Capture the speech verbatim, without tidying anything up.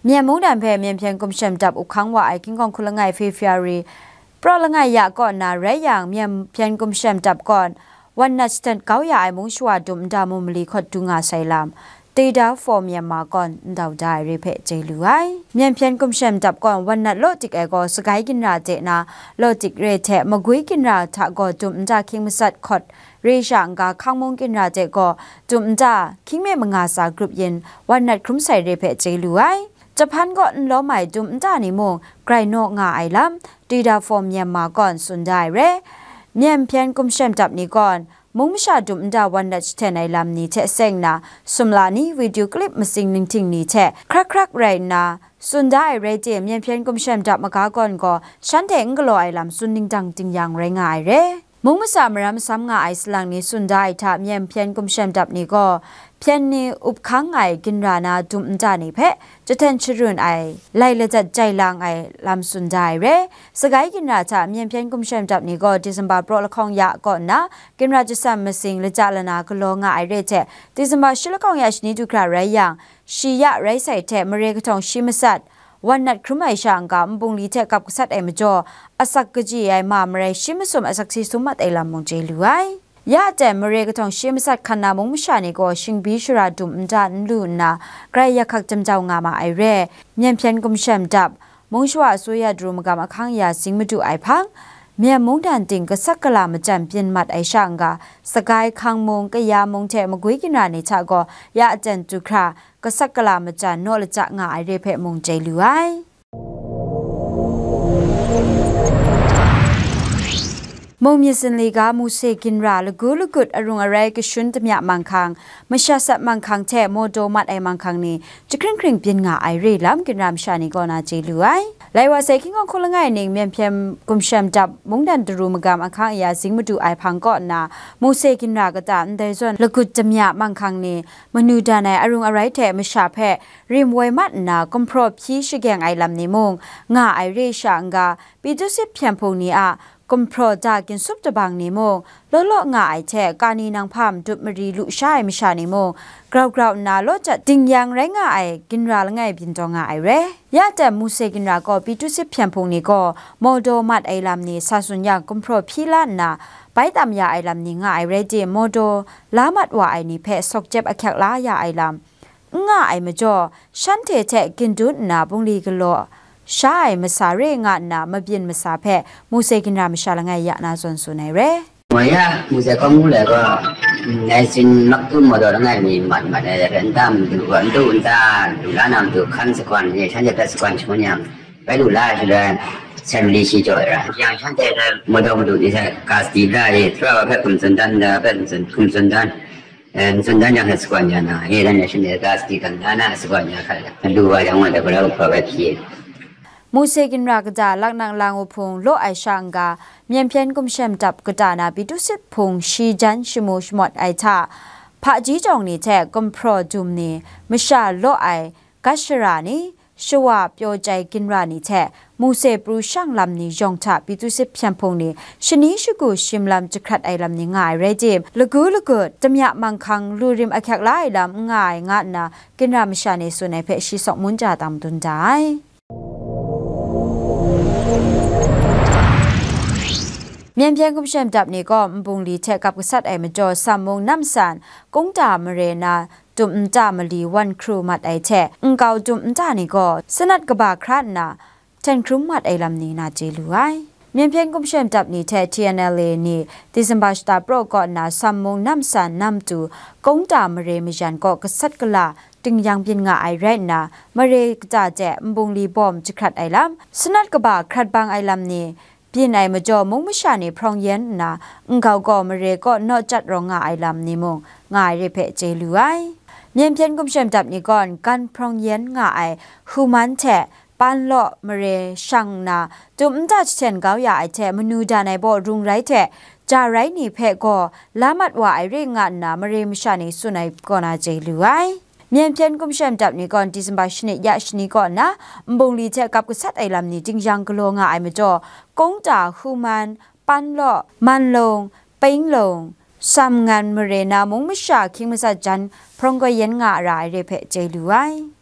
Myen mungdan hpe Myen hpyen gumshem dap up hkang wa ai King Kawng Hku langai February praw langai ya kaw nna rai yang, Myen hpyen gumshem dap kaw wan nat shatan kau ya ai mung shawa dum nta mu mali hkawt du nga sai lam, Data for Myanmar kaw ndau da ai re hpe chye lu ai. Myen hpyen gumshem dap kaw wan nat law tik ai gaw Sagai ginra de na law tik re hte Magwi ginra hta gaw dum nta hkying matsat hkawt re sha n-ga, Hkangmung ginra de gaw dum nta hkying me manga tsa grup yin wan nat hkrum sai re hpe chye lu ai. Jahpan kaw n lawm ai dum nta ni mung grai naw nga ai lam, Data for Myanmar kaw tsun da ai re. Myen hpyen gumshem dap ni kaw mung masha dum nta wan nat jahten ai lam ni hte seng na, sumla ni, video clip matsing ningting ni hte hkrak hkrak rai nna tsun da ai rai tim, Myen hpyen gumshem dap maga kaw gaw shanhte n galaw ai lam tsun ningdang dingyang rai nga ai re. Mung masa maram masam nga ai salang ni tsun da ai hta, Myen hpyen gumshem dap ni gaw hpyen ni up hkang ai ginra na dum nta ni hpe jahten sharun ai, lai lajat jai lang ai lam tsun da ai re. Sagai ginra hta Myen hpyen gumshem dap ni gaw December praw lahkawng ya kaw nna ginra jasam masing laja lana galaw nga ai re hte, December shi lahkawng ya shani du hkra rai yang, shi ya rai sai hte mare kahtawng shi matsat wan nat hkrum ai sha n-ga, nbungli hte kap gasat ai majaw, asak kaji ai ma marai shi masum asak si sum mat ai lam mung chye lu ai. Ya ten mare kahtawng shi matsat hkan na mung masha ni gaw shingbi shara dum nta n lu nna, grai yakhak jam jau nga ma ai re. Myen hpyen gumshem dap, mung shawa asuya daru magam ahkang ya zing madu ai hpang, Myen mungdan ting gasat gala majan byin mat ai sha n-ga, Sagai, Hkangmung, Kaya mung hte Magwi ginra ni hta gaw ya ten du hkra, gasat gala majan naw laja nga ai re hpe mung chye lu ai. Mung myit zinli ga Muse ginra lagu lagut arung arai kashun damya manghkang, masha sat manghkang hte mawdaw mat ai manghkang ni jahkring hkring byin nga ai re lam ginra masha ni kaw na chye lu ai. Lai wa sai King Kawng Hku langai ning Myen hpyen gumshem dap mungdan daru magam ahkang aya zing madu ai hpang kaw nna, Muse ginra kata ndai zawn lagut damya manghkang ni manu dan ai arung arai hte masha hpe rim woi mat nna gumhpraw hpyi shageng ai lam ni mung nga ai re sha n-ga, Pyi Tusit Hpyen Hpung ni a gumhpraw da ginsup dabang ni mung, law law nga ai hte kani nang hpa madup mari lu sha ai masha ni mung, grau grau nna law jat dingyang rai nga ai ginra langai byin taw nga ai re. Ya ten Muse ginra gaw Pyi Tusit Hpyen Hpung ni gaw mawdaw mat ai lam ni sa tsun yang gumhpraw hpyi la nna, bai tam ya ai lam ni nga ai rai tim, mawdaw la mat wa ai ni hpe sawk jep ahkyak la ya ai lam, n nga ai majaw, shanhte hte gindun nna bungli galaw sha ai masa re nga nna mabyin masa hpe Muse ginra masha langai ya na zawn tsun ai re. 我呀，我在公屋来个，嗯，来新马都没到那里慢慢的，人家没有管，都在，都在那都看习惯，也现在不习惯，就那样，白都来是的，才没力气做的。像现在的没到不都，你在干地那里，主要不怎么简单的，不怎么简单。 Em, sundang yang sekuan ya na, ye dan ya shin ya das di kan na na sekuan ya kala. Lu wa yang wa da kula ko ba ki. Muse ginra kata laknak lang u hpung law ai sha n-ga, Myen hpyen gumshem dap kata na Pyi Tusit Hpung shi jan shamu shamawt ai hta, hpaji jawng ni hte gumhpraw dum ni, masha law ai gat shara ni, shawa pyaw chyai ginra ni hte Muse pru shang lam ni yawng hta Pyi Tusit Hpyen Hpung ni shani shagu shim lam jahkrat ai lam ni nga ai rai tim, lagu lagut damya manghkang lu rim ahkyak la ai lam n nga ai nga nna, ginra masha ni tsun ai hpe shi Sawk Mun Ja dang madun da ai. Myen hpyen gumshem dap ni gaw nbungli hte kap gasat ai majaw, Sam mung namsan, kungta mare na, dum nta mali wan hkru mat ai hte, nkau dum nta ni gaw sanat kaba hkra nna, hten hkrum mat ai lam ni na chye lu ai. Myen hpyen gumshem dap ni hte T N L A ni December shata praw kaw nna Sam mung namsan namtu kungta mare mayan kaw gasat gala dingyang byin nga ai rai nna, mare kata hte nbungli bawm jahkrat ai lam, sanat kaba hkrat bang ai lam ni, byin ai majaw mung masha ni hprawng yen nna, nkau gaw mare kaw naw chyat rawng nga ai lam ni mung nga ai re hpe chye lu ai. Myen hpyen gumshem dap ni gaw, gan hprawng yen nga ai human hte pan law mare shang nna, dum nta jahten kau ya ai hte manu dan ai baw rung rai hte, ja rai ni hpe gaw la mat wa ai re nga nna, mare masha ni tsun ai kaw na chye lu ai. Myen hpyen gumshem dap ni gaw December shanit ya shani kaw nna, nbungli hte kap gasat ai lam ni dingyang galaw nga ai majaw, kungta human, pan law, man lung, peng lung, sam ngan mare na mung masha hkying matsat jan hprawng kau yen nga ra ai re hpe chye lu ai.